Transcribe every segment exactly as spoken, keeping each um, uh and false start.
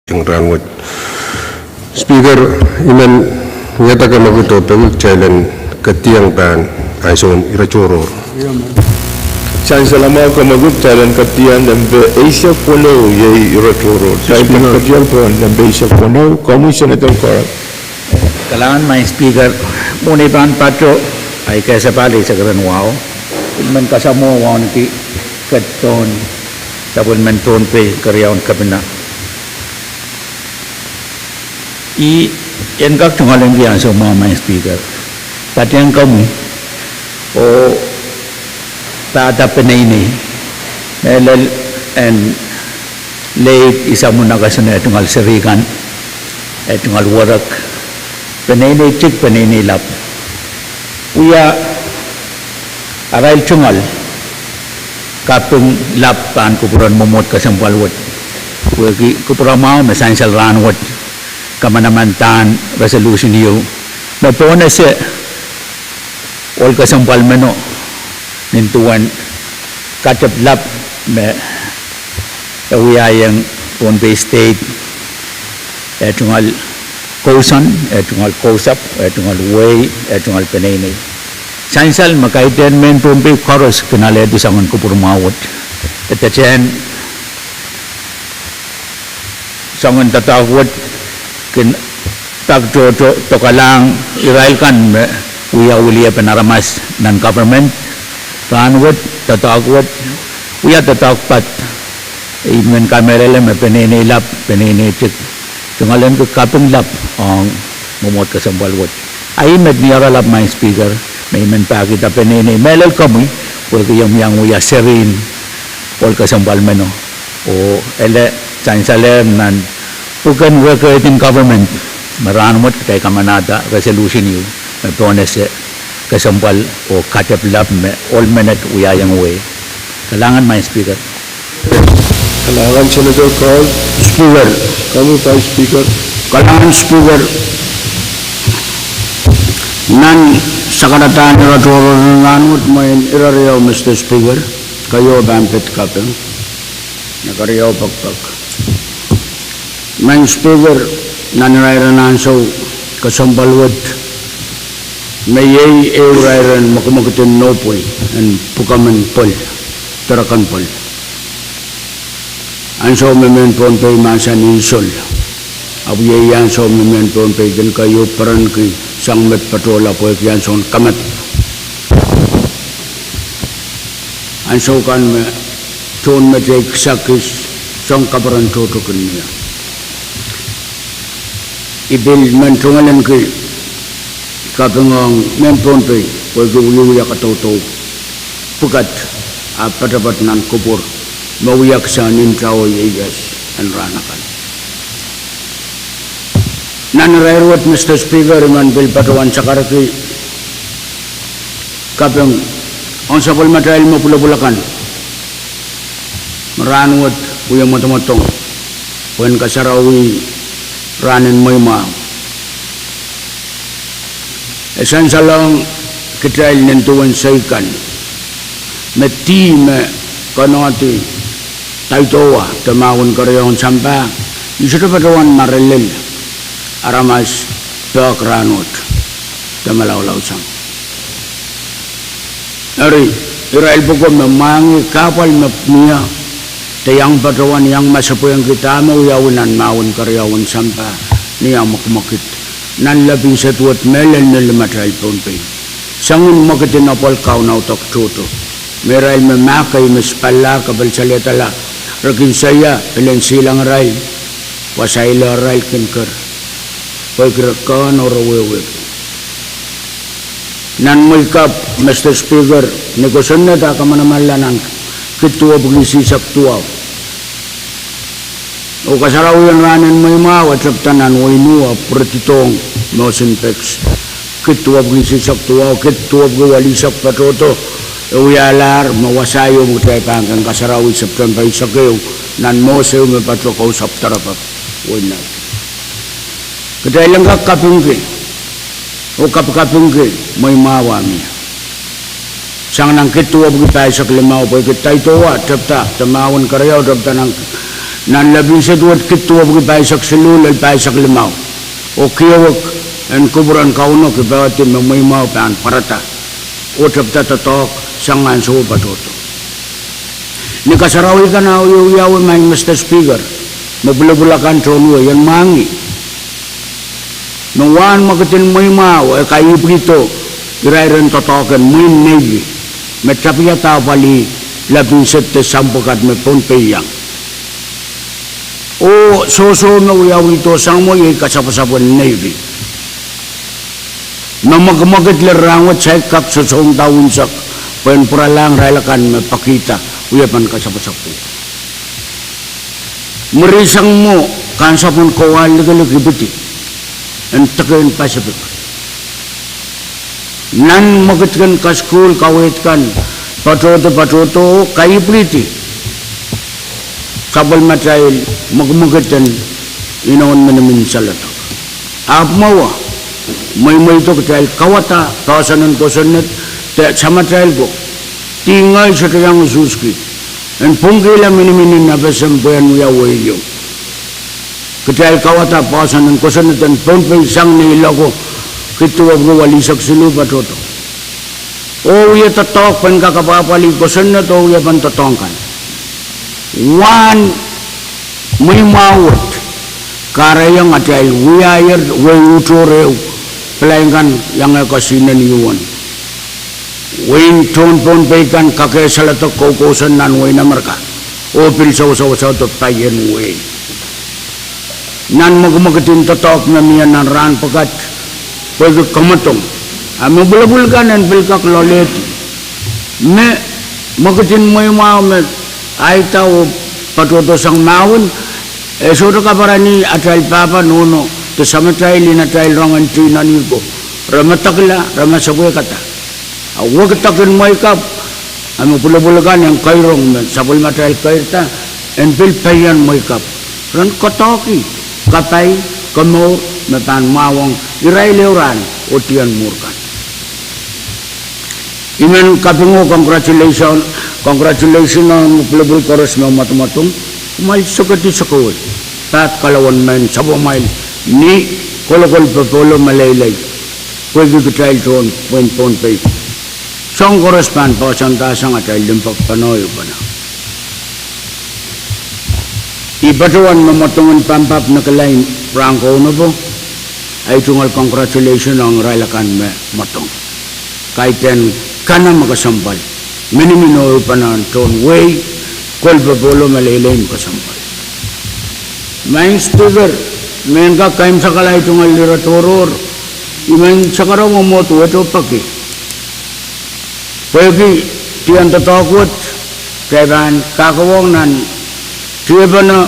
Eng rahn wet. Speaker, I men iadake mwekid oh peki kitail en ketieng pahn ansoun ire tohrohr. Sansal, ma ke mwekid kitail en ketieng nempe eisek weneu, iei ire tohrohr. Ketieng pohn nempe eisek weneu, komwi Senator Korep. Kalahngan Maing Speaker, mwohn ei pahn pato, ahi kesepahl eisek ren wahu, I men kasamwo wauneki ketidohn sapwellimen Pohnpei keriaun kepina. I en kak tungoalenki ansou mwahu Maing Speaker, patehng komwi oh pahda peneinei, mehlel en leid, isamwun, akesene, tungoal seri kan, eh, tungoal werek, peneinei tik, peneinei lap. Wia arail tungoal kaping lap pahn kupwuren mwomwohd kesempwal wet. Pwehki kupwuramwahu me sansal rahn wet kamanaman dahn resolution ieu me pohnese ohl kesempwal meno nin duwen kadep lap me e wiahiong Pohnpei State, eh, tungoal kousoan, eh, tungoal kousapw, eh, tungoal wehi, eh, tungoal peneinei. Sansal me kaidehn mehn Pohnpei koaros kin alehdi soangen kupwur mwahu wet. E detehn soangen doadoahk wet kin pak tohto dokalahng irail kan me wia weliepen aramas nan government. Rahn wet doadoahk wet wia doadoahk pat. I men kamehlele me peneinei lap, peneinei tik, tungoalenki kaping lap ong mwomwohd kesempwal wet. A ih met ni oaralap Maing Speaker, me I men pahkihda peneinei mehlel komwi, pwehki omw iang wia serihn ohl kesempwal meno. Oh ele sansalehr nan pwuken record in government me rahn wet kitail kamanahda resolution ieu me pohnese kesempwal oh kadep lap me ohl menet wiahiong wehi. Kalahngan Maing Speaker. Kalahngan Senator Korep. Speaker. Komwi Vice Speaker. Kalahngan Speaker. Nan sakaradahn ire tohrohr en rahn wet, mwein ire riau Mister Speaker, keieu pahn pid kaping, me keriau pekipek. Maing Speaker, nan irairen ansou kesempwal wet, me iei ehu irairen mwekimwekid en nohpwei en pwukemen pwel, direk en pwel. Ansou me mehn Pohnpei mahsanih solahr, ahpw iei ansou me mehn Pohnpei kin keieu perenki sang met patohla pwehki ansoun kamadipw. Ansou kan me tohn mehteiksakis, soang kaperen tohto kin mie. I pil men tungoalenki kaping ong mehn Pohnpei pwehki wiewia kadaudau pwukat ahpw poatopoat nan kupwur me wia kisehn intao ieias en rahn akan. Nan irair wet Mister Speaker, I men pil patohwan sakarki kaping ong sapwellimatail me pwulopwul akan me rahn wet wie mwedomwedong pwehn kasarawi rahn en mweimwahu. E sansalohng kitail nin duwen sei kan me dih me kanohdi Taitowa de mahwen keriaun sampah, I sohte patohwan marelel aramas pek rahn wet de malaulau sang. Eri, irail pwuko me mwahngih kahpwal me mie de iang patohwan iang masepwehki dahme wiawi nan mahwen keriaun sampah ni ah mwekimwekid nan lepin sehd wet mehlel ni limatail Pohnpei, sangin mwekid en apwal kaun audeik tohto. Me irail me mahk ei me sipallahr kapelsalehda re kin salia, pil en sihleng irail, wasahilehr irail kin ker pwehki re kehn oh re wehwehki. Nan mwehi kapw Mister Speaker, ni kosonned ah kamanamanla nan kid duwepwiki isihsek duwau oh kasarawi en rahn en mweimwahu e tepda nan wehin Nuh ahpw pwuredohng Mohsen Peks. Kid duwepwiki isihsek duwau, kid duwepwiki welisek patohdo, e wialahr me wasa ieu me kitail pahn kin kasarawi September eisek ehu nan mohs ehu me patoh Kousapw Derepe, wehin Nadi. Kitail en kak kapingki oh kapikapingki mweimwahu ah mie sang nan kid duwepwiki pahisek limau pwehki Taitowa tepda de mahwen keriau tepda nan Nan Lepin Set wet kid duwepwiki pahisek siluh lel pahisek limau. Oh kiewek en kupwuren Kauno kipohdi me mweimwahu pahn pwarada oh tepda doadoahk sang ansou patohdo. Ni kasarawi kan ahi wiawi, Maing Mister Speaker, me pwulopwul akan tohn wehi en mwahngih me wahn mwekid en mweimwahu e kaihpwihdo irairen doadoahk en mwein Navy me tapiada apwalih Lepin Set de sampwukat me Pohnpei iang. Oh sohso me wiawihdo sang mwo iei kasapwasapwen Navy me mwekimwekid lel rahnwet saik kak sosohngda unsek pwehn pwuralahng irail akan me pekihda wiepen kasapwasapw. Mwurin sang mwo, kahnsapwen kowahl likilik ipwidi en deke en Pacific. Nan mwekid kan, kasukuhl, kaweid kan, patohdo patohdo, kaihpwihdi sapwellimatail mwekimwekid en inoun minimin saledek. Ahpw mwowe, mweimweido kitail kawada poahsoan en kosonned de samatail ko, di ngehi sohte iang usuhski en pwungkihla miniminiin FSM pwehn wia wehi ieu. Kitail kawada poahsoan en kosonned en Pohnpei sang neiloko kid duwepwiki welihsek siluh patohdo. Oh wie doadoahk pwehn kak apwahpwalih kosonned oh wiepen doadoahk kan. Wahn mweimwahu wet kahrehiong atail wiahier wehi uhtohr ehu, pilain kan iang eh kesihnen U N. Wehin tohn Pohnpei kan kakehsaledek koukouson nan wehin Amerika oh pil sewesewesehdo paien wehi. Nan mwekimwekid en doadoahk me mie nan rahn pwukat, pwehki kamwadong, a me pwulopwul kan en pil kak loalehdi me mwekid en mweimwahu me aida oh patohdo sang mahwen, e sohte kaparanih atail pahpa, nohno de samatail, inatail, rongen dih, nonih ko. Re medekla, re masepwehkada. A wekidek en mwehi kapw, a me pwulopwul kan en keirong me sapwellimatail keirda en pil pehian mwehi kapw, ren koadoahki kapai, komour me pahn mwahuwong irail ehu rahn oh dih en mwuhr kan. I men kapingo, congratulation, congratulation ong pwulopwul koaros me mwadmwadong. Kumwail sekedi sekewei pahd kalowen mehn sapwamwail ni kolokol popohlo meleilei, pwehki kitail tohn wehin Pohnpei. Soahng koaros pahn poahsoanda sang atail limpoak pene oh ehupene. I patohwan me mwadong en pampap nekilain rahn kaunopo, ahi tungoal congratulation ong irail akan me mwadong. Kaidehn kana me kesempwal, minimin oh ehupene tohn wehi, kolokol popohlo meleilei me kesempwal. Maing Speaker, mehn kak kaimwisekala ahi tungoal ire tohrohr, I men sakara mwomwohd wet oh peki pwehki dih en doadoahk wet, kitail pahn kakowohng nan tiepene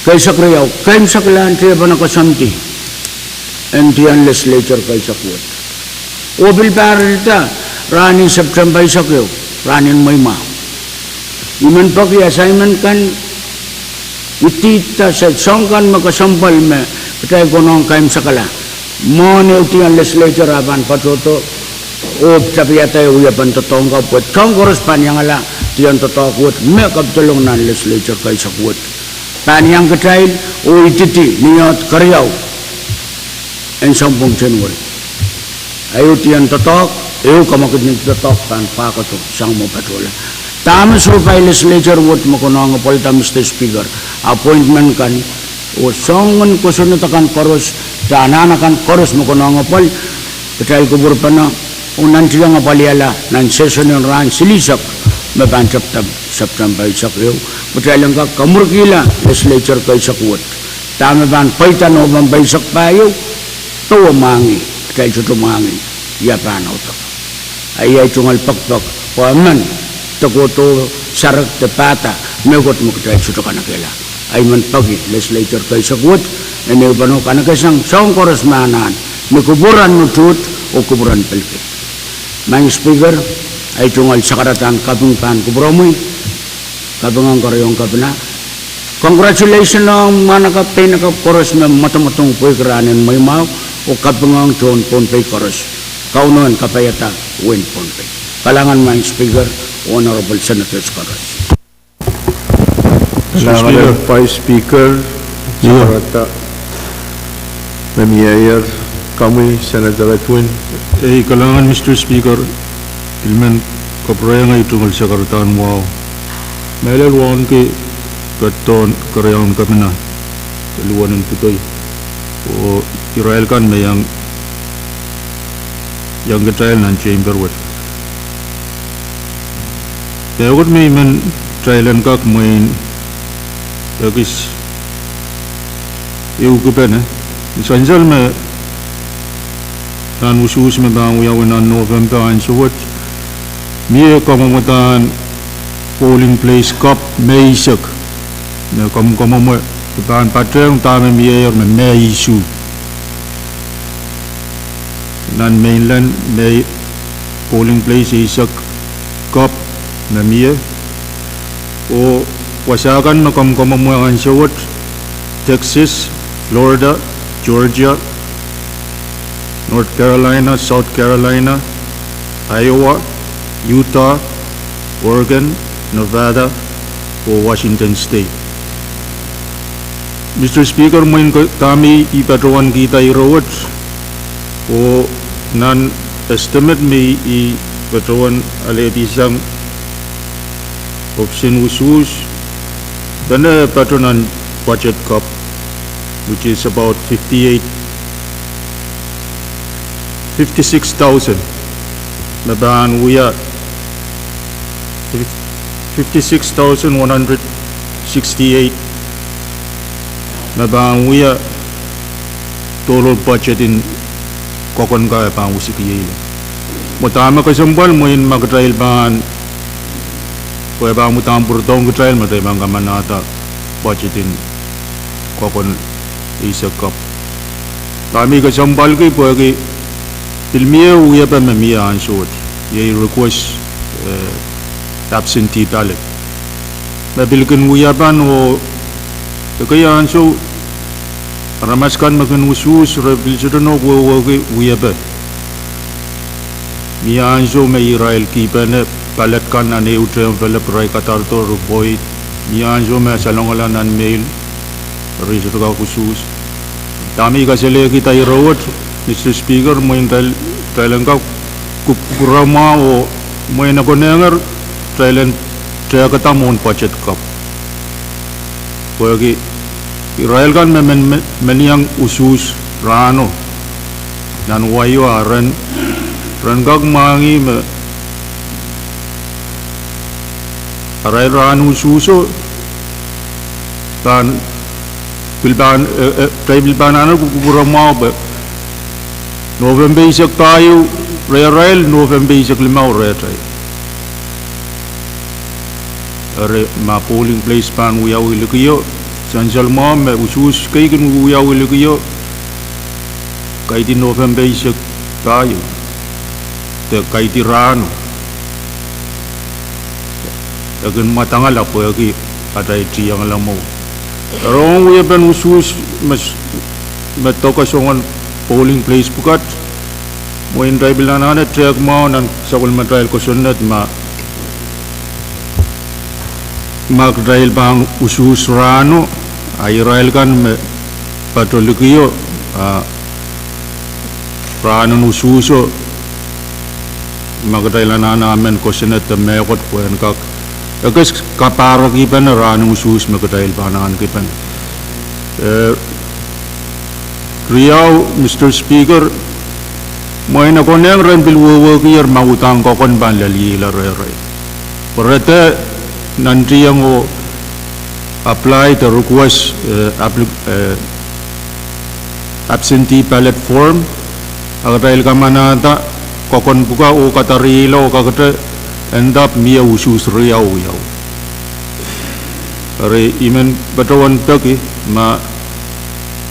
keisek riau, kaimwiseklahn tiepene koasoandi en dih en legislature keisek wet. Oh pil pahrida rahnen September eisek ehu, rahnen mweimwahu. I men peki assignment kan idihda se soahng kan me kesempwal me kitail konehng kaimwisekala. Mwohn ehu dih en legislature ah pahn patohdo oh tapiada ehu wiepen doadoahk pwe soahng koaros pahn iangala dih en doadoahk wet me kapidolong nan legislature keisek wet. Pahn iang kitail oh ididi ni oahd keriau en sounpwong January. Ehu dih en doadoahk, ehu kamwekid en doadoahk pahn pwahkodo sang mwo patohla. Dahme sohpai legislature wet me konehng apwalda, Mister Speaker, appointment kan oh soangen kosonned akan koaros, de anahn akan koaros me konehng apwal, kitail kupwurpene oh nantihong apwalihala nan session en rahn silihsek me pahn tepda September eisek ehu, kitail en kak kamwurkihla legislature keisek wet. Dahme pahn pweida November eisek pahieu, dewe mwahngih, kitail sohte mwahngih ia pahn audepe. Ahi ahi tungoal pekipek pwe emen de kohdo, sarek de pahda mehkot me kitail sohte kanekehla. Ahi men peki legislature keisek wet en ehupene oh kanekehsang soahng koaros me anahn ni kupwuren utuht oh kupwuren pelkei. Maing Speaker, ahi tungoal sakaradahn kaping pahn kupwuromwi, kaping ong keriong kepina. Congratulation ong mwahnakapw peinakapw koaros me mwadmwadong pwehki rahnen mweimwahu, oh kaping ong tohn Pohnpei koaros. Kauno en kapaiada wehin Pohnpei. Kalahngan Maing Speaker, Honorable Senators koaros. Mister Speaker. Vice Speaker, Sakarada, me mieier, komwi Senator Edwin. Ei, kalahngan Mister Speaker, I men kapwurehiong ei tungoal sakaradahn wahu. Mehlel wauneki ketidohn keriaun kepina, Luan en Pidoi, oh irail kan me iang, iang kitail nan chamber wet. Mehkot me I men kitail en kak mwein ekis ehukipene, sansal me nan usuhs me pahn wiawi nan November ansou wet, mie kamwomwedahn polling place kop me eisek, me komw, komwomwe, pahn patehng dahme mieier me me isuh. Nan mainland me polling place eisek kop me mie, oh wasa kan me komw, komwomwe ansou wet, Texas, Florida, Georgia, North Carolina, South Carolina, Iowa, Utah, Oregon, Nevada, oh Washington State. Mister Speaker, mwein ke, dahme I patohwankihda ire wet, oh nan estimate me I patohwan alehdi sang ohpis en usuhs, dene pato nan budget kop, which is about fifty-eight, fifty-six thousand, me pahn wia fifty-six thousand one hundred sixty-eight, me pahn wia total budget en kokon ka e pahn wisikieila. Mwo dahme kesempwal mwein ma kitail pahn, pwe pahn mwidahn pwurodohng kitail ma kitail pahn kamanahda budget en kokon eisek kop. Dahme I kesempwalki pwehki pil mie wiepe me mie ansou wet, iei request, eh, absentee ballot. Me pil kin wiepen oh ekei ansou aramas kan me kin usuhs re pil sohte nohk wehwehki wiepe. Mie ansou me irail kihpene ballot kan nan ehu term envelope, irail kadarodo report. Mie ansou me salongala nan mail, re sohte kak usuhs. Dahme I kasalehkihda ire wet, Mister Speaker, mwein kitail, kitail en kak kup-, kupwuramwahu oh mwein e konehnger kitail en tehkada mwohn budget kop. Pwehki irail kan me men, men, men iang usuhs rahno nan wai o, a ren, ren kak mwahngih me arail rahn usuhso pahn, pil pahn, eh, eh, kitail pil pahn anahne kupwuramwahu pwe November eisek pahieu rehrail, November eisek limau rehtail. Eri ma polling place pahn wiawi likio, sansal mwahu me usuhs kei kin wiawi likio, kaidehn November eisek pahieu, de kaidehn rahno. E kin mwadangala pwehki atail tiengla mwo. Eri ong wiepen usuhs me, me doke soangen polling place pwukat, mwein kitail pil anahne tehk mwahu nan sapwellimatail kosonned ma, ma kitail pahn usuhs rahno, a irail kan me pato likio, a rahnen usuhso, ma kitail anahne amen kosonned de mehkot pwe en kak ekis kapahrek ipene rahnen usuhs me kitail pahn ahnekipene. Eh, riau, Mister Speaker, mwein e konehng ren pil wehwehkier ma udahn kokon pahn lelieila rehrail. Pwe re dehr nantihong oh apply de request, eh, appli-, eh, absentee ballot form, a kitail kamanahda kokon pwuka oh kadarihla oh kakete, endap mie usuhs riau wiawi. Eri I men patohwan peki ma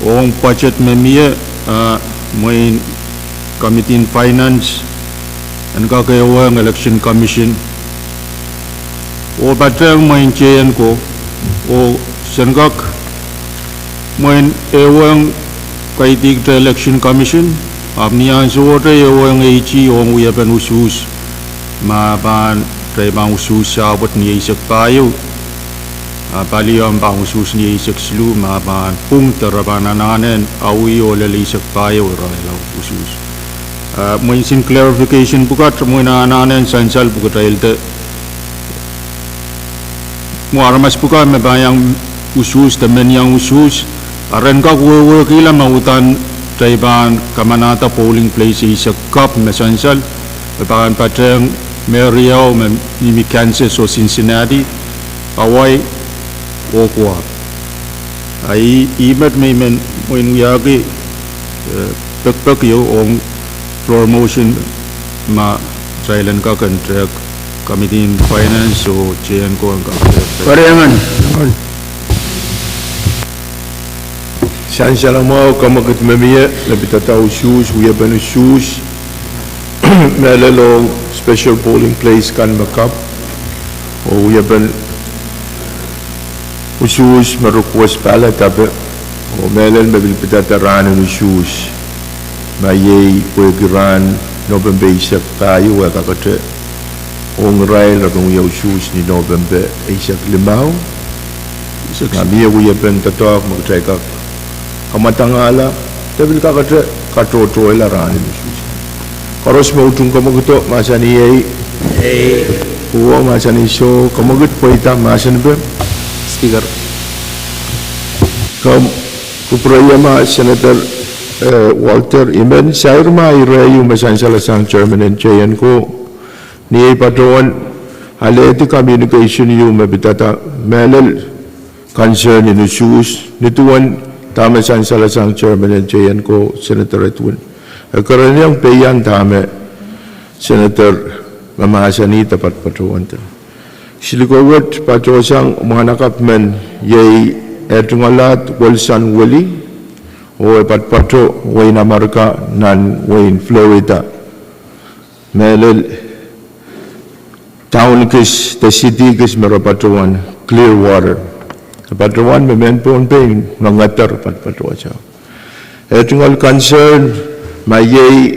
ong budget me mie, a mwein Committee en Finance en kak ehuong Election Commission oh patehng mwein teian ko, oh sen kak mwein ehuong kaidikte Election Commission, ahpw ni ahnsowohte ehuong AG ong wiepen usuhs, ma pahn, kitail pahn usuhs sahpwet ni eisek pahieu. A pali ahpw pahn usuhs ni eisek siluh, ma pahn pwung de re pahn anahne en awih oh lel eisek pahieu irail ahpw usuhs. A mwein sin clarification pwukat, mwein anahne en sansal pwukat, irail de mwo aramas pwukat me pahn iang usuhs de men iang usuhs, a ren kak wehwehkihla ma uhdahn kitail pahn kamanahda polling place eisek kapw me sansal, me pahn patehng me riau me mihmi Kansas oh Cincinnati, Hawaii, oh Guam. A ih, ih met me I men mwein wiahki, eh, pekpek ieu ong floor motion ma kitail en kak en tehk, Committee in Finance oh J N ko en kak tehk. Kariangan. Sansal mwahu, kamwekid me mie, me pidada usuhs, wiepen usuhs, mehlel ong special polling place kan me kapw, oh wiepen usuhs me request ballot ape, oh mehlel me pil pidada rahnen usuhs, ma iei pwehki rahn Nopempe eisek pahieu e kakete, ong irail re kin wia usuhs ni Nopempe eisek limau. Ma mie wiepen doadoahk me kitail kak kamwadangahla, de pil kakete katohtohla rahnen usuhs. Koaros me utung kamwekido mahsanih ei. Ei. Uwo mahsanih soh, kamwekid pweida mahsanipe. Speaker. Komw kupwurei ma Senator, eh, Walter, I men sair ma ire ieu me sansalasang chairman en J N ko, ni ei patohwan alehdi communication ieu me pidada mehlel concern en usuhs, nin duwen dahme sansalasang chairman en J N ko, Senator Edwin, e kereniong peian dahme Senator me mahsanih de patopatohwan de. Silikowet patohsang mwahnakapw men iei eh tungoal ahd Wilson Willie, oh e patopato wehin Amerika nan wehin Florida. Mehlel town kis de city kis me re patohwan Clearwater. E patohwan me mehn Pohnpei me ngeder patopatohsang. Eh tungoal concern ma iei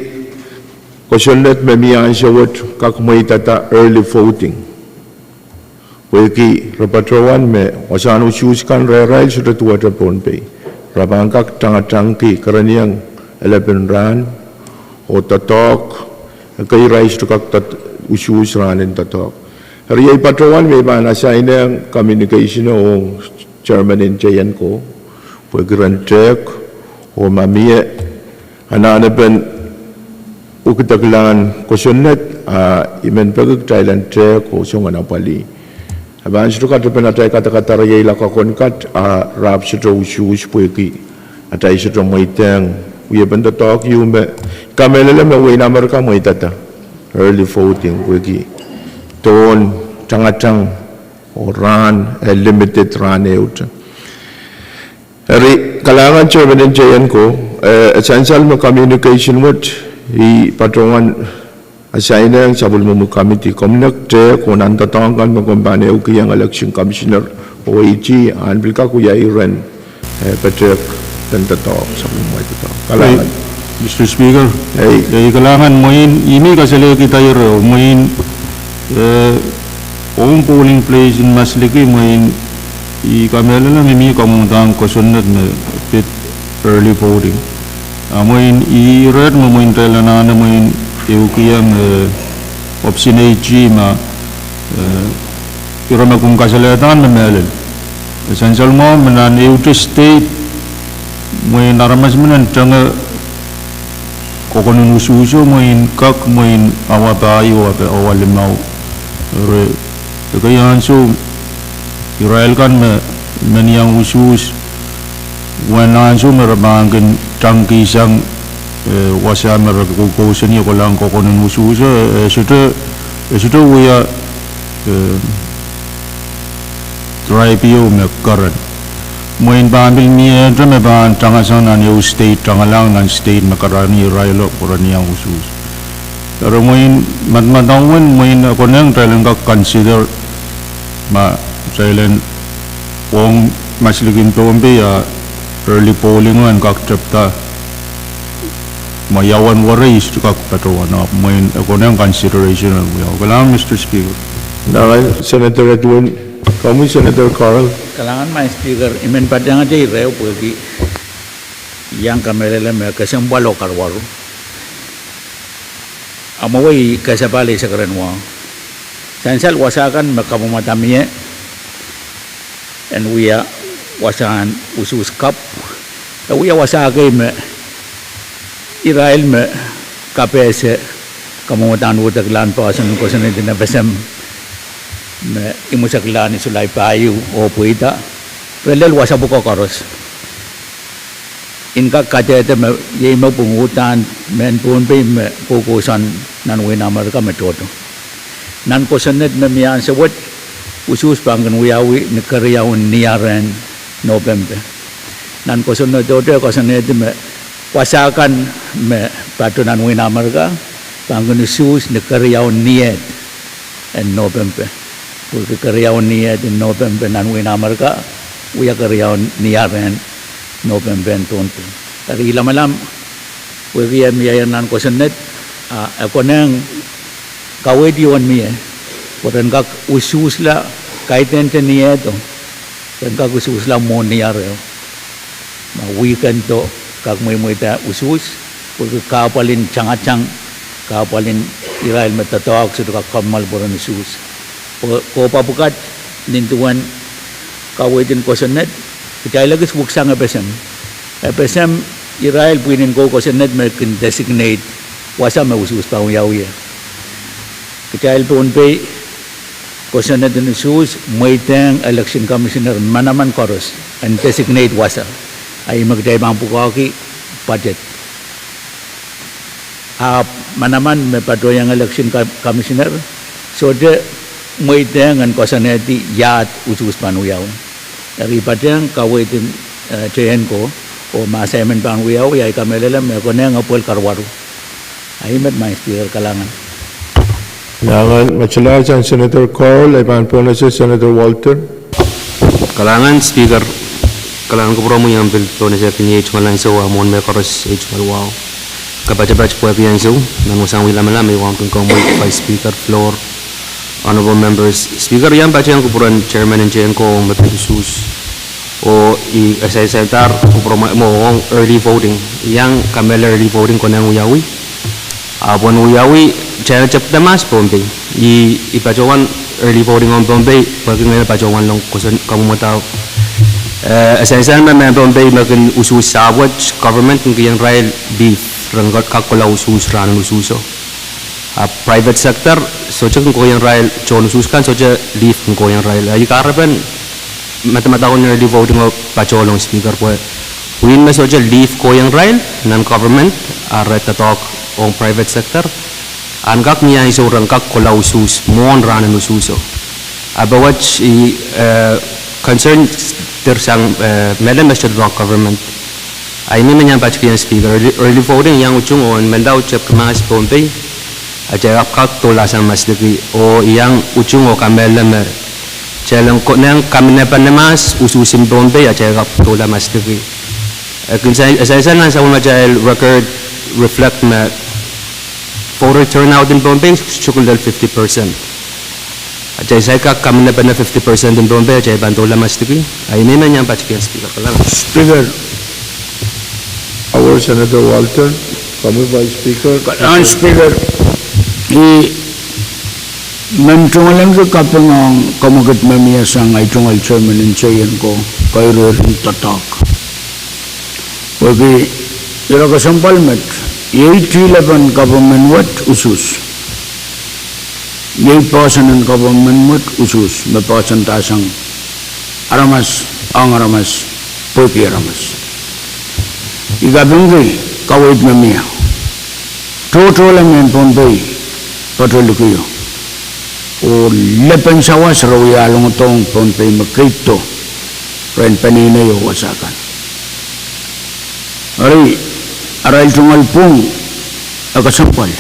kosonned me mie ansou wet kak mweidada early voting. Pwehki re patohwan me wasahn usuhs kan rehrail sohte duwehte Pohnpei. Re pahn kak tangatangki kereniong elepen rahn oh doadoahk, ekei irail sohte kak usuhs rahnen doadoahk. Eri ei patohwan me I pahn assignehng communication ong chairman en J N ko, pwehki ren tehk, oh ma mie anahnepen ukidekilahn kosonned, a I men peki kitail en tehk oh song en apwalih. E pahn sohte katepen atail kadakadariehla kokon kat, a re ahpw sohte usuhs pwehki atail sohte mweidehng wiepen doadoahk ieu me I kamehlele me wehin Amerika mweidada early voting pwehki dohn tangatang oh rahn, eh, limited rahn ehute. Eri kalahngan chairman en J N ko, eh, e sansal me communication wet I patohwan assignehng sapwellimomwi committee, komw nek tehk oh nan doadoahk kan me komw pahn ehukihong election commissioner oh AG, ahn pil kak wia iren, eh, petehk pen doadoahk, sapwellimomwi doadoahk. Kalahngan. Mister Speaker, ei, kalahngan. Mwein I mih kasalehkihda ire, mwein, eh, ong polling place en Masiliki, mwein I kamehlele me mie kamwomwdahn kosonned me pid early voting. A mwein I iret me mwein kitail anahne mwein ehukihong, eh, option AG ma, eh, ire me komw kasalehdahn me mehlel. E sansal mwahu me nan ehute state, mwein aramas men en tenge kokonon usuhso mwein kak mwein awa pahieu oh awa limau. Eri ekei ansou irail kan me men iang usuhs, uwen ansou me re pahn kin tangkihsang, eh, wasa me re koukousani kohlahng kokonon usuhso, eh, e sohte, e sohte wia, eh, tribe ieu me keren. Mwein pahn pil miehte me pahn tangasang nan ehu state, tangalahng nan state me kereni irailo pwe ren iang usuhs. Eri mwein madamadau en mwein e konehng kitail en kak consider ma kitail en ong Masilikin Pohnpei a early polling en kak tepda ma ia uwen werei I sohte kak patohwan, ahpw mwein e konehng consideration en wiawi. Kalahngan Mister Speaker. Kalahngan Senator Edwin. Komwi Senator Carl. Kalahngan Madam Speaker, I men patehngete ire pwehki I iang kamehlele me kesempwal oh karuwaru. Amwail kasapahl eisek ren wahu. Sansal wasa kan me kamwomwada mie en wia wasahn usuhs kapw, e wia wasa kei me irail me kapehse kamwomwadahn uhdeklahn poahsoan en kosonned en FSM me imwiseklahn Sulai pahieu oh pweida, re lel wasa pwuko koaros. I kak kadehde me iei me pwung uhdahn mehn Pohnpei me koukousoan nan wehin Amerika me tohto. Nan kosonned me mie ansou wet, usuhs pahn kin wiawi ni keriaun ni ah rehn Nopempe. Nan kosonned tohto e koasoanehdi me wasa kan me patoh nan wehin Amerika pahn kin usuhs ni keriaun ni ehd en Nopempe. Pwehki keriaun ni ehd en Nopempe nan wehin Amerika wia keriaun ni ah rehn Nopempe en Pohnpei. Eri I lamalam pwehki e mie nan kosonned, a e konehng kaweid ieu en mie pwe ren kak usuhsla, kaidehn ni ehdo, ren kak usuhsla mwohn ni ah reo. Ma weekend o, kak mweimweida usuhs, pwehki kahpwal en tangatang, kahpwal en irail me doadoahk sohte kak kamwomwal pwe ren usuhs. Pwe kohpwa pwukat nin duwen kaweid en kosonned, kitail ekis wiksang FSM. FSM irail pwihn en kou kosonned me kin designate wasa me usuhs pahn wiawi. Kitail Pohnpei kosonned en usuhs mweidehng election commissioner manaman koaros en designate wasa. A ih me kitail pahn pwukoahki budget. Ahpw manaman me patohwan election co-, commissioner sohte mweidehng en koasoanehdi iahd usuhs pahn wiawi. Eri I patehng kaweid en, eh, teienko, oh ma assignment pahn wiawi, ahi kamehlele me e konehng epwel karuwaru. A ih met Madam Speaker, kalahngan. Kalahngan, ma kalahngan Senator Carl, ahi pahn pohnese Senator Walter. Kalahngan Speaker, kalahngan kupwuromwi, I pahn pil pohnese kin iei tungoal ansou, a mwohn me koaros iei tungoal wahu. Kapatapat pwehki ansou, nan wasahn wia lamalam, iei wahu kin komwi Vice Speaker, floor, honorable members. Speaker, I pahn patehng kupwuren chairman en teienko ong me pid usuhs. Oh I, eh, sansal kupwuromwi mwo ong early voting. I iang kamehlele early voting konehng wiawi. Ahpw wen wiawi, kitail tepda mahs Pohnpei. I, I patohwan early voting ong Pohnpei pwehki ngehi me patohwan long koson kamwomwadau. Eh, e sansal me mehn Pohnpei me kin usuhs sahpw wet, government kin kihong irail leave ren kak kohla usuhs rahnen usuhso. A private sector sohte kin kohieng irail tohn usuhs kan, sohte leave kin kohieng irail. A I kahrepen madamadau en early voting o patohwan long Speaker pwe pwihn me sohte leave kohieng irail nan government, a re doadoahk ong private sector, ahn kak mie ansou ren kak kohla usuhs mwohn rahnen usuhso. A powehdi, eh, concern dirsang, eh, mehlel me sohte doadoahk government. A I mie me I pahn patpene Speaker, early, early voting I iang utung oh en mendau tepki mahs Pohnpei, atail kak doula sang masliki, oh I iang utung oh kamehlele me kitail en konehng kaminepene mahs usuhs en Pohnpei, atail kak doula masliki. E kin sa-, e sansal nan sapwellimatail record reflect me voter turnout en Pohnpei sohte lel fifty percent. Atail saik kak kaminepene fifty percent en Pohnpei, atail pahn doula masliki. A I mie me I pahn patpene Speaker, kalahngan. Speaker, our Senator Walter, komwi Vice Speaker. Kalahngan Speaker, I men tungoalenki kaping ong kamwekid me mie sang ahi tungoal chairman en teienko, keireirin doadoahk. Pwehki ire kesempwal met, iei tilepen government wet usuhs. Iei poahsoan en government wet usuhs, me poahsoanda sang aramas, ong aramas, pwehki aramas. I kapingki kaweid me mie. Tohtohla mehn Pohnpei patoh likio. Oh lepin sawas re wia alongdohng Pohnpei me keido rehn peneinei oh wasa kan. Eri, arail tungoal pwung e kesempwal.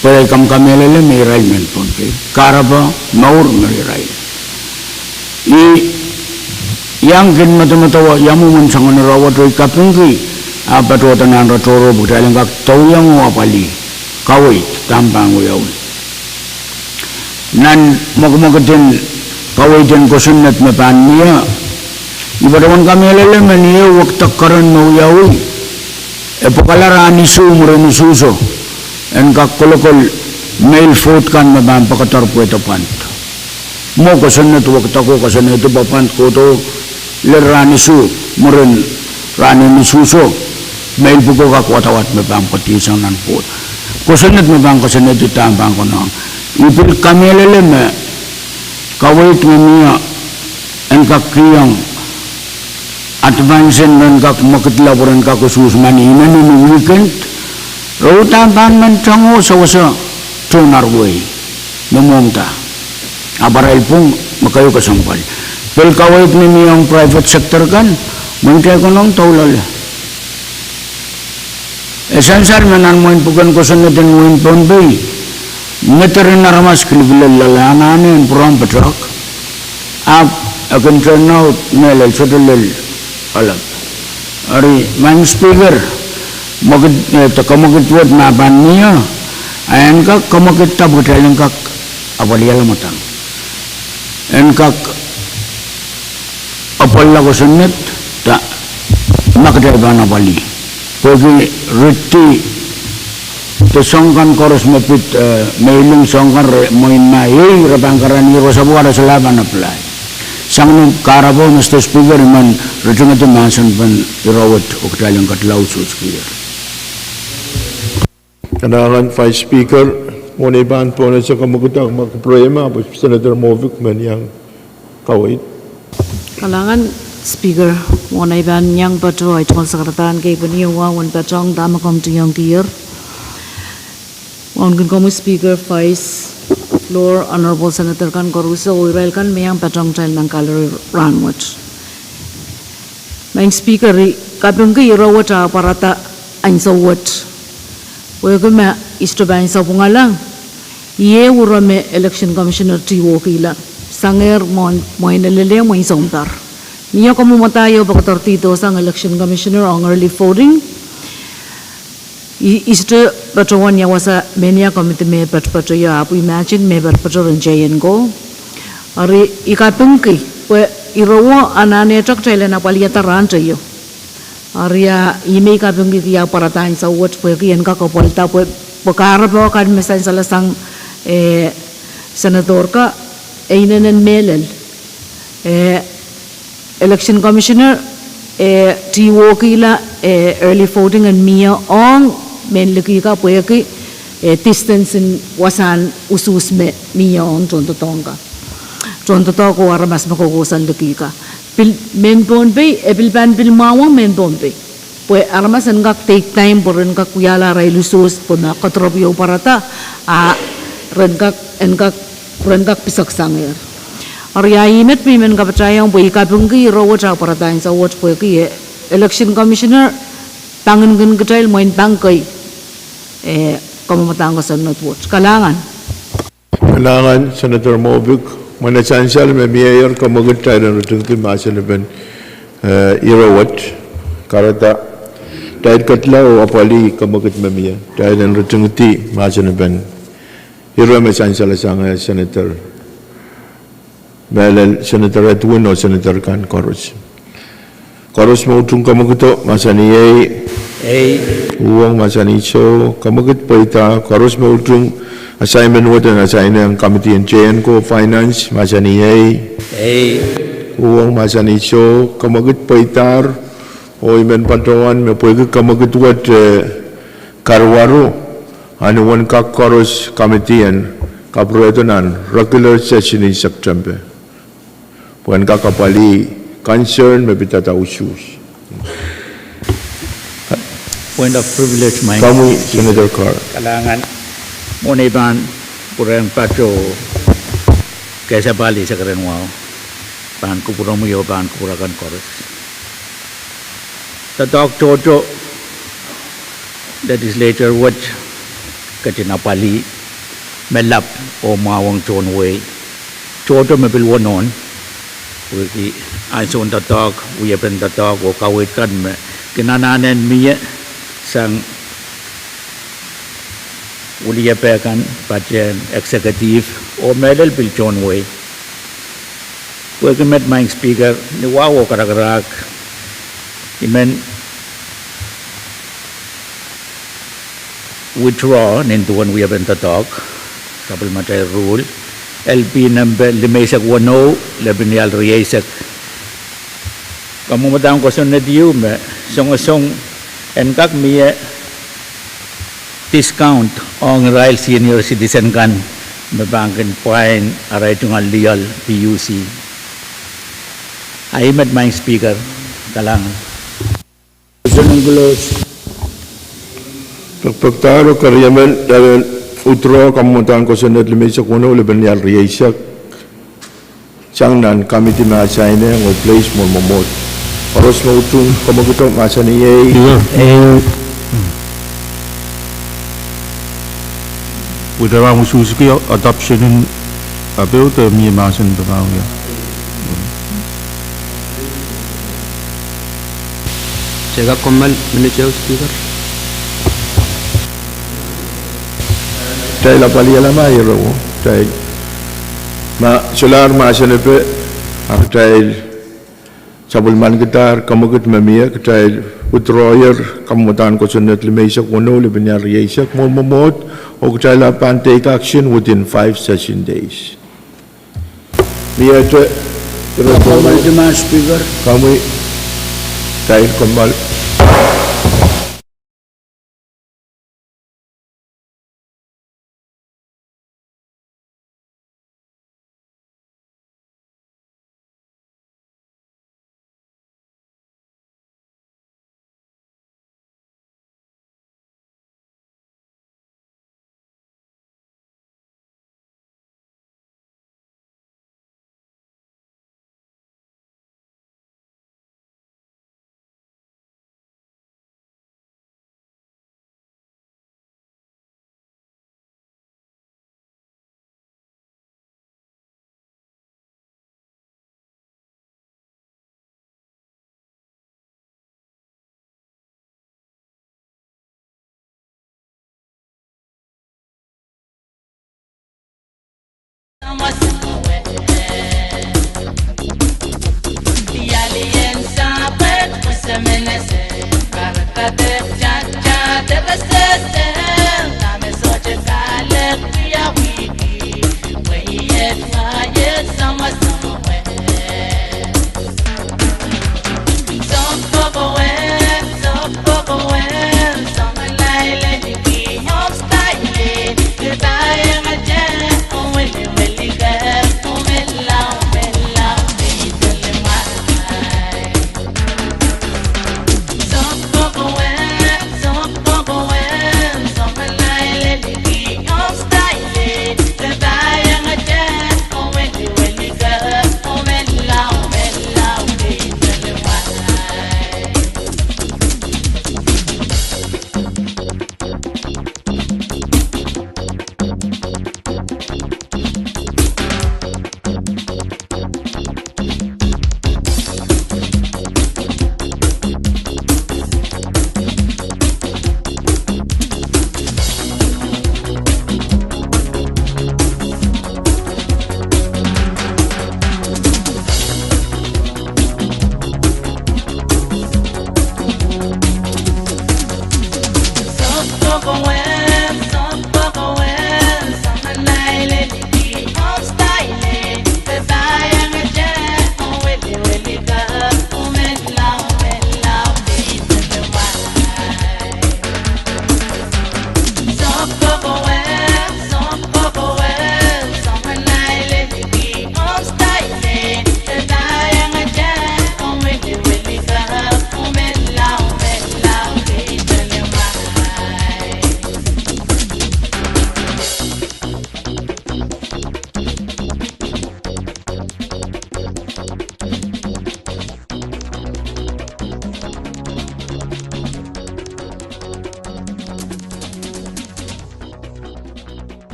Pwe I kak kamehlele me irail mehn Pohnpei. Kahrepe mour me irail. I iang kin medemedewe ia mwomwen soangen ire wet oh I kapingki, a patohda nan re tohrohr pwe kitail en kak douiong oh apwalih kaweid dahme pahn wiawi. Nan mwekimwekid en Kaweid en kosonned me pahn mie, I patohwan kamehlele me ni ehu wekdek keren me wiawi, e pwekala rahn isuh mwurin usuhso, en kak kolokol mail vote kan me pahn pekeder pwe de pwand. Mwo kosonned wekdek o koasoanehdi pwe pwand kohdo lel rahn isuh mwurin rahn en usuhso, mail pwuko kak wadawad me pahn pwedisang nan vote. Kosonned me pahn koasoanehdi dahme pahn konehng. I pil kamehlele me kaweid me mie en kak kihong advance en ren kak mwekidla pwe ren kak usuhs mani inenen weekend. Re uhdahn pahn men tongo sewese tohn ar wehi me mwomwda. Ahpw arail pwung me keieu kesempwal. Pil kaweid me mie ong private sector kan, mwein kitail konehng doulale. E sansal me nan mwein pwuken kosonned en wehin Pohnpei, ngeder en aramas kilipilel loale anahne en pwurehng patohk, ahpw e kin turn out mehlel sohte lel alap. Eri, Madam Speaker, mwekid, eh, de kemwekid wet ma pahn mie, a en kak kemwekid da pwe kitail en kak apwalihala mwadang. En kak apwalila kosonned da ma kitail pahn apwalih. Pwehki riddihte soahng kan koaros me pid, eh, meiling soahng kan re mwein ma iei re pahn karanih wasa pwukat solahr pahn apply. Sang ni kahrepe, Mr Speaker, I men ritingedi mahsen pen ire wet oh kitail en ketilong usuhs kier. Kalahngan Vice Speaker, mwohn ei pahn pohnese kemwekid ahmw kupwurei ma pwe Senator Moavik men iang kaweid. Kalahngan Speaker, mwohn ei pahn iang patoh, ei tungoal sakaradahn kei pwe ni eh wahu en patohng dahme komw tiong kier. Wauneki komwi Speaker, Vice, Floor, Honorable Senator kan koaros oh irail kan me iang patohng kitail nan gallery rahnwet. Madam Speaker, I kapingki ire wet ah pwarada ansou wet. Pwehki ma I sohte pahn sapwungala, iei ire me Election Commissioner T. Wokila sangehr mwohn, mwein lelehng mwein sounpar. Mie kamwomwadahr oh pekederdi dohsang Election Commissioner ong early voting. I, I sohte patohwan ia wasa mehnia committee me patopato ia, ahpw I imagine me patopato ren J N ko. Eri I kapingki pwe ire wet anahne kitail en apwalihada rahn teio. Eri ia, I men kapingki ia pwarada ansou wet pwehki en kak apwalihada pwe, pwe kahrepe kan me sansal sang, eh, Senator ka, e inenen mehlel. Eh, Election Commissioner, eh, T. Wokila, eh, early voting en mie ong mehn liki ka pwehki, eh, distance en wasahn usuhs me mie ong tohndoadoahk ka. Tohndoadoahk oh aramas me kokohsang liki ka. Pil mehn Pohnpei, e pil pahn pil mwahuong mehn Pohnpei. Pwe aramas en kak take time pwe ren kak wiahla arail usuhs pwe ma kedirepw oh pwarada, a ren kak, en kak, ren kak piseksang er. Eri ia I men, I men kapatahiong pwe I kapingki ire wet ah pwarada ansou wet pwehki eh, Election Commissioner, pangin kin kitail mwein pangkei, eh, kamwomwadahr kosonned wet. Kalahngan. Kalahngan Senator Moavik, mwein e sansal me mie ire kemwekid kitail en ritingdi mahsen pen, eh, ire wet. Kahrehda kitail ketila oh apwalih kemwekid me mie, kitail en ritingdi mahsen pen ire me sansal sang, eh, Senator, mehlel Senator Edwin oh Senator kan koaros. Koaros me utung kemwekido, mahsanih ei. Ei. Uhwong, mahsanih soh. Kemwekid pweida. Koaros me utung assignment wet en assign ong committee en J N ko, Finance, mahsanih ei. Ei. Uhwong, mahsanih soh. Kemwekid pweidahr. Oh I men patohwan me pwehki kemwekid wet, eh, karuwaru, a ni wen kak koaros committee en kapwurehdo nan regular session en September pwe en kak apwalih concern me pidada usuhs. Point of privilege, Madam Speaker. Kalahngan, mwohn ei pahn pwurehng patoh, kesempwal isekeren wahu, pahn kupwuromwi oh pahn kupwur akan koaros. Doadoahk tohto Legislature wet ketin apwalih me lap oh mwahuong tohn wehi. Tohto me pil wonohn, pwehki ansoun doadoahk, wiepen doadoahk oh kaweid kan me kin anahne mie sang wiliepe kan, patehng executive oh mehlel pil tohn wehi. Pwehki met Maing Speaker, ni wahu oh karakarahk, I men withdraw nin duwen wiepen doadoahk, sapwellimatail rule, L P nempe limeisek weneu, lepin ial rieisek. Kamwomwdahn kosonned ieu me songosong en kak mie discount ong irail senior citizen kan me pahn kin pwain arail tungoal lioal P U C. Ahi met Maing Speaker, kalahngan. Pekpekdahr oh keriemen, I men withdraw kamwomwdahn kosonned limeisek weneu, lepin ial rieisek, sang nan committee me assigneng oh place mwohn mwomwohd. Koaros me utung kamwekid mahsanih ehi. Withdraw, usuhsiki adoption en appeal de mie mahsen pekahwei. Sehka kommoal minit ehu, Speaker. Kitail apwalihala ma ire wet, kitail ma solahr mahsenepe, a kitail sapwellimankidahr kamwekid me mie, kitail withdrawyer kamwomwdahn kosonned limeisek weneu, lepin ial rieisek mwohn mwomwohd, oh kitail ahpw pahn take action within five session days. Mie te, ire kommoal, Madam Speaker. Komwi, kitail kommoal.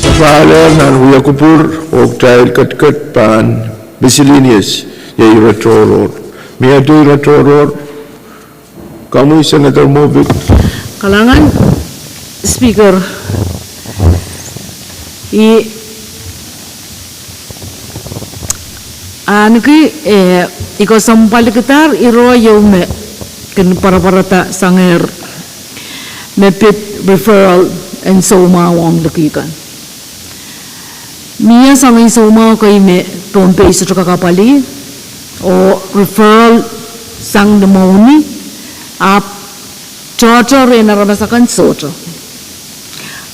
Sapahl nan Ia kupwur oh kitail ketiket pahn miscellaneous, iei ire tohrohr. Mie ire tohrohr? Komwi Senator Moffitt. Kalahngan Speaker, I ahneki, eh, I kesempwalkidahr ire ieu me kin pwarapwarada sangehr me pid referral en soumwahu ong liki kan. Mie soangen soumwahu kei me Pohnpei sohte kak apwalih, oh referral sang ni mwohni, ahpw tohto rehn aramas akan sohte.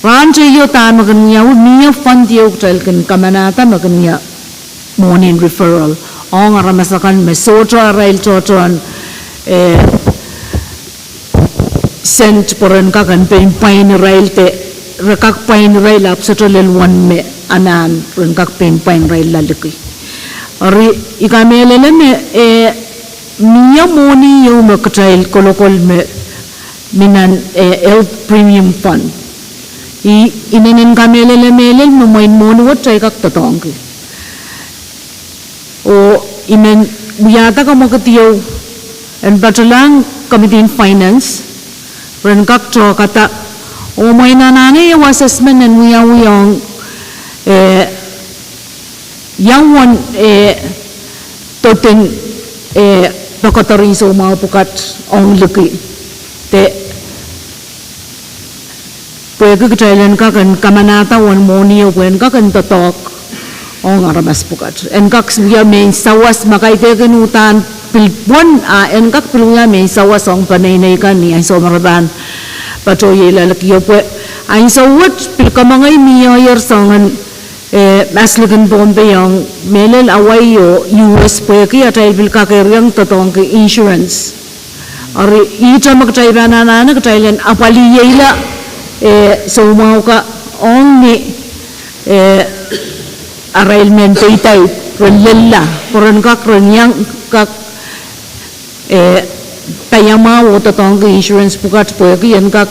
Rahn teio dahme kin wiawi, mie fund ieu kitail kin kamanahda me kin wia mwohnin referral ong aramas akan me sohte arail tohtohn, eh, sent pwe ren kak en pein pwain irail de, re kak pwain irail ahpw sohte lel uwen me anahn ren kak pein pwain irail loaliki. Eri I kamehlele me, eh, mie mwohni ieu me kitail kolokol me mi nan, eh, Health Premium Fund. I, I inenen kamehlele mehlel me mwein mwohni wet kitail kak doadoahngki. Oh I men wiahda kamwekid ieu en patohlahng Committee on Finance, ren kak tohkada, oh mwein anahne ieu assessment en wiawi ong, eh, ia uwen, eh, dodon, eh, poakodorin soumwahu pwukat ong liki. De pwehki kitail en kak en kamanahda uwen mwohni ieu pwe en kak en doadoahk ong aramas pwukat. En kak wia mehn sawas ma kaidehkin uhdahn pil pwon, a en kak pil wia mehn sawas ong peneinei kan ni ansou me re pahn patohiei loaliki. Pwe ansou wet pil kamwengei mie soangen, eh, mas likin Pohnpei ong mehlel Hawaii oh U S pwehki atail pil kakeriong doadoahngki insurance. Eri ihte me kitail pahn anahne kitail en apwaliheila, eh, soumwahu kan ong ni, eh, arail mehn deidei ren lella, pwe ren kak ren iang kak, eh, paiamwahu oh doadoahngki insurance pwukat pwehki en kak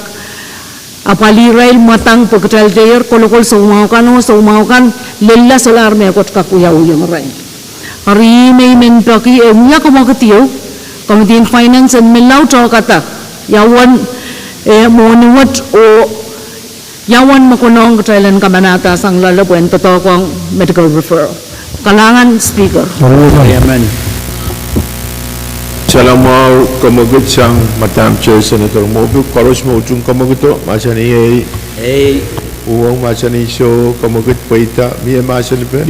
apwalih irail mwadang pwe kitail dehr kolokol soumwahu kan oh soumwahu kan lella solahr mehkot kak wiawiong irail. Eri me I men peki, eh, wia kamwekid ieu, Committee on Finance en menlau tohkada ia uwen, eh, mwohni wet oh ia uwen me konehng kitail en kamanahda sang loale pwehn doadoahk ong medical referral. Kalahngan Speaker. Amen. Salamwahu kamwekid sang Madam Chair Senator Moffitt, koaros me utung kamwekido, mahsanih ei. Ei. Uhwong mahsanih soh, kamwekid pweida, mie mahsanipe?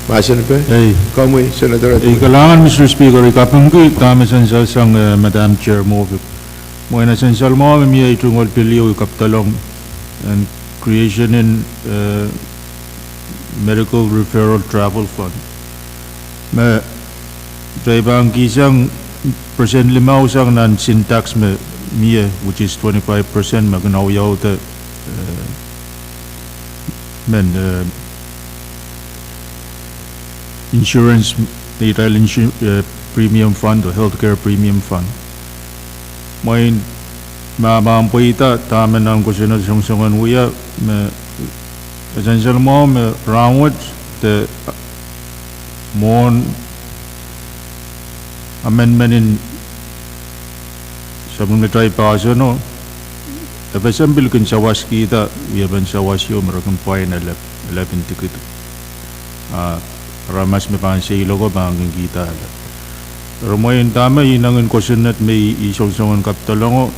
Mahsanipe? Ei. Komwi Senator. Ei, kalahngan Mister Speaker, I kapingki dahme sansal sang, eh, Madam Chair Moffitt. Mwein e sansal mwahu me mie tungoal pil ieu I kapdolong en creation en, eh, Medical Referral Travel Fund. Me kitail pahn kihsang percent limau sang nan sin tax me mie, which is twenty-five percent me kin awiawihda, eh, men, eh, insurance, neitail insu-, eh, premium fund oh healthcare premium fund. Mwein ma pahn pweida dahme nan kosonned songosongen wia me e sansal mwahu me rahnwet de mwohn amendment en sapwellimatail pahsono, FSM pil kin sawaskihda wiepen sawas ieu me re kin pwain elep, elepin dikedik. A aramas me pahn seiloako pahn kin kihda elep. Eri mwein dahme inengen kosonned me I, I songosongen kapdolongo,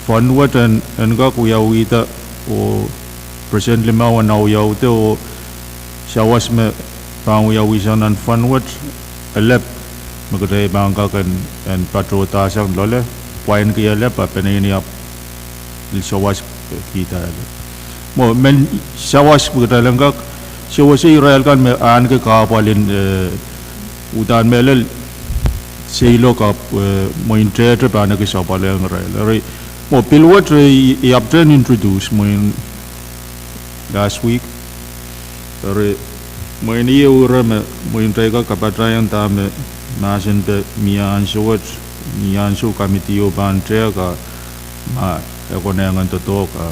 fund wet en, en kak wiawihda oh percent limau en awiawihda oh sawas me pahn wiawi sang nan fund wet elep me kitail pahn kak en, en patohda sang loale, pwainki elep a peneinei ahpw pil sawaskihda elep. Mwo, men sawas me kitail en kak sewese irail kan me ahneki kahpwal en, eh, uhdahn mehlel seiloak ahpw, eh, mwein tehte pahn eki sapwalehng irail. Eri, mwo, pil wet, eh, I, I ahpwtehn introduce mwein last week. Eri, mwein ieu ire me, mwein kitail kak kapatahieng dahme mahsenpe mie ansou wet, ni ansou committee o pahn tehk a, ma e konehng en doadoahk a,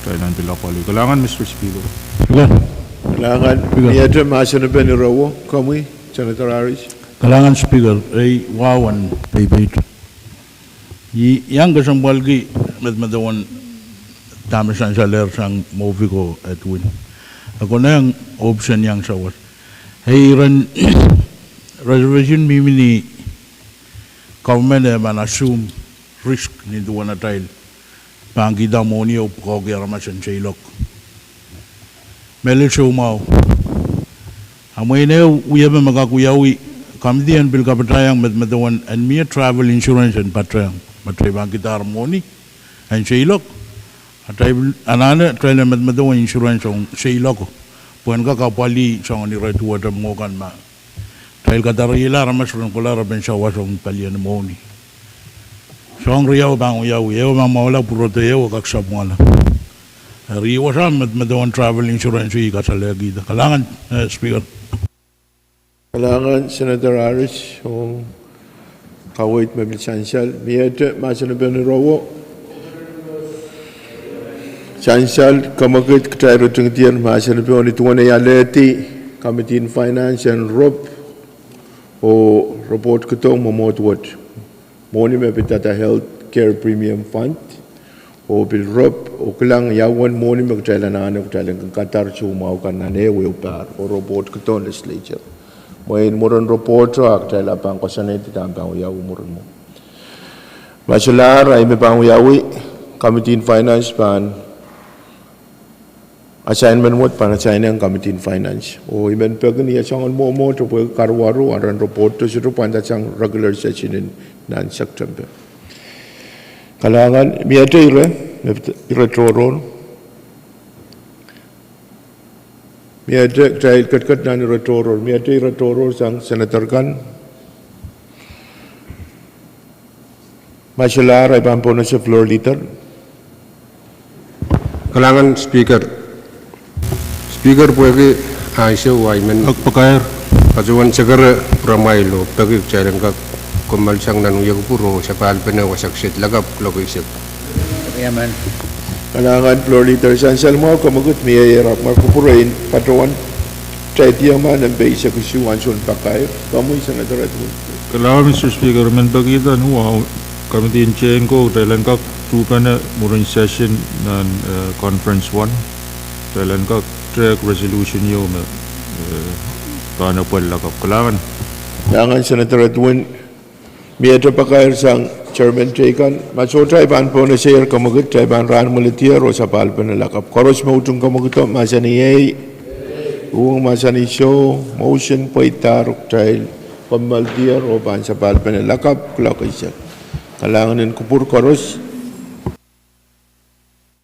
Kalahngan, Mister Speaker. Kalahngan. Miehte mahsen en pehn ire wet, komwi, Senator Harris. Kalahngan Speaker, ei wahu en peipeit. I iang kesempwalki medemedewen dahme sansalehr sang Moffitt oh Edwin. E konehng option iang sawas. Ei iren reservation mihmi ni government e pahn assume risk nin duwen atail pahn kihda mwohni oh pwukoahki aramas en seiloak. Mehlel soumwahu. A mwein ehu wiepe me kak wiawi, committee en pil kapatahiong medemedewen en mie travel insurance en patehng, me kitail pahn kihdahr mwohni en seiloak. Anahne kitail en medemedewen insurance ong seiloako, pwehn kak apwalih soangen ire duwehte mwo kan ma kitail kadariehla aramas ren kohla re pahn sawas ong palien mwohni. Soahng riau pahn wiawi, ehu pahn mwahula pwurodo, ehu kak sapwungala. Eri wasa medemedewen travel insurance I kasalehkihda. Kalahngan, eh, Speaker. Kalahngan Senator Harris ong kaweid me pil sansal. Miehte mahsen en pehn ire wet? Sansal, kamwekid, kitail ritingdier mahsen en pehn ire wet, duwen ei alehdi Committee en Finance en rop oh report kidohng mwomwohd wet. Mwohni me pidada Health Care Premium Fund, oh pil rop oh kilang ia uwen mwohni me kitail anahne kitail en kin kadar soumwahu kan nan ehu ehu pahr oh report kidohng legislature. Mwein mwurin report a kitail ahpw pahn koasoanehdi dahme pahn wiawi mwurin mwo. Ma solahr ahi me pahn wiawi, Committee en Finance pahn assignment wet pahn assign ong Committee en Finance. Oh I men peki ni ia soangen mwomwohd pwe karuwaru aren report to sohte pwandasang regular session en nan September. Kalahngan, miehte ire, ire tohrohr. Miehte, kitail ketiket nan ire tohrohr. Miehte ire tohrohr sang Senator kan. Ma solahr ahi pahn pohnese Floor Leader. Kalahngan Speaker. Speaker, pwehki ansou ahi men pakair, patohwan sekere pwuramwail oh peki kitail en kak kommoal sang nan wia kupwur oh sapahlpene wasa kiset lakapw kuloak eisek. Kalahngan Floor Leader, sansal mwahu, kamwekid, mie ierapw me kupwur en patohwan taidiohng nan peisek isuh ansou en pakair. Komwi Senator Edwin. Kalahngan Mister Speaker, I men pekihda ni wahu Committee en Tehnko kitail en kak tuhpene mwurin session nan, eh, conference one. Kitail en kak tehk resolution ieu me, eh, pahn epwel lakapw. Kalahngan. Kalahngan Senator Edwin. Miehte pakair sang Chairman teikan. Ma sohte ahi pahn pohnesehier, kamwekid, kitail pahn rahn mweledier oh sapahlpene lakapw. Koaros me utung kamwekido mahsanih ei. Uhwong mahsanih soh. Motion pweidahr, kitail kommoaldier oh pahn sapahlpene lakapw kuloak eisek. Kalahngan en kupwur koaros.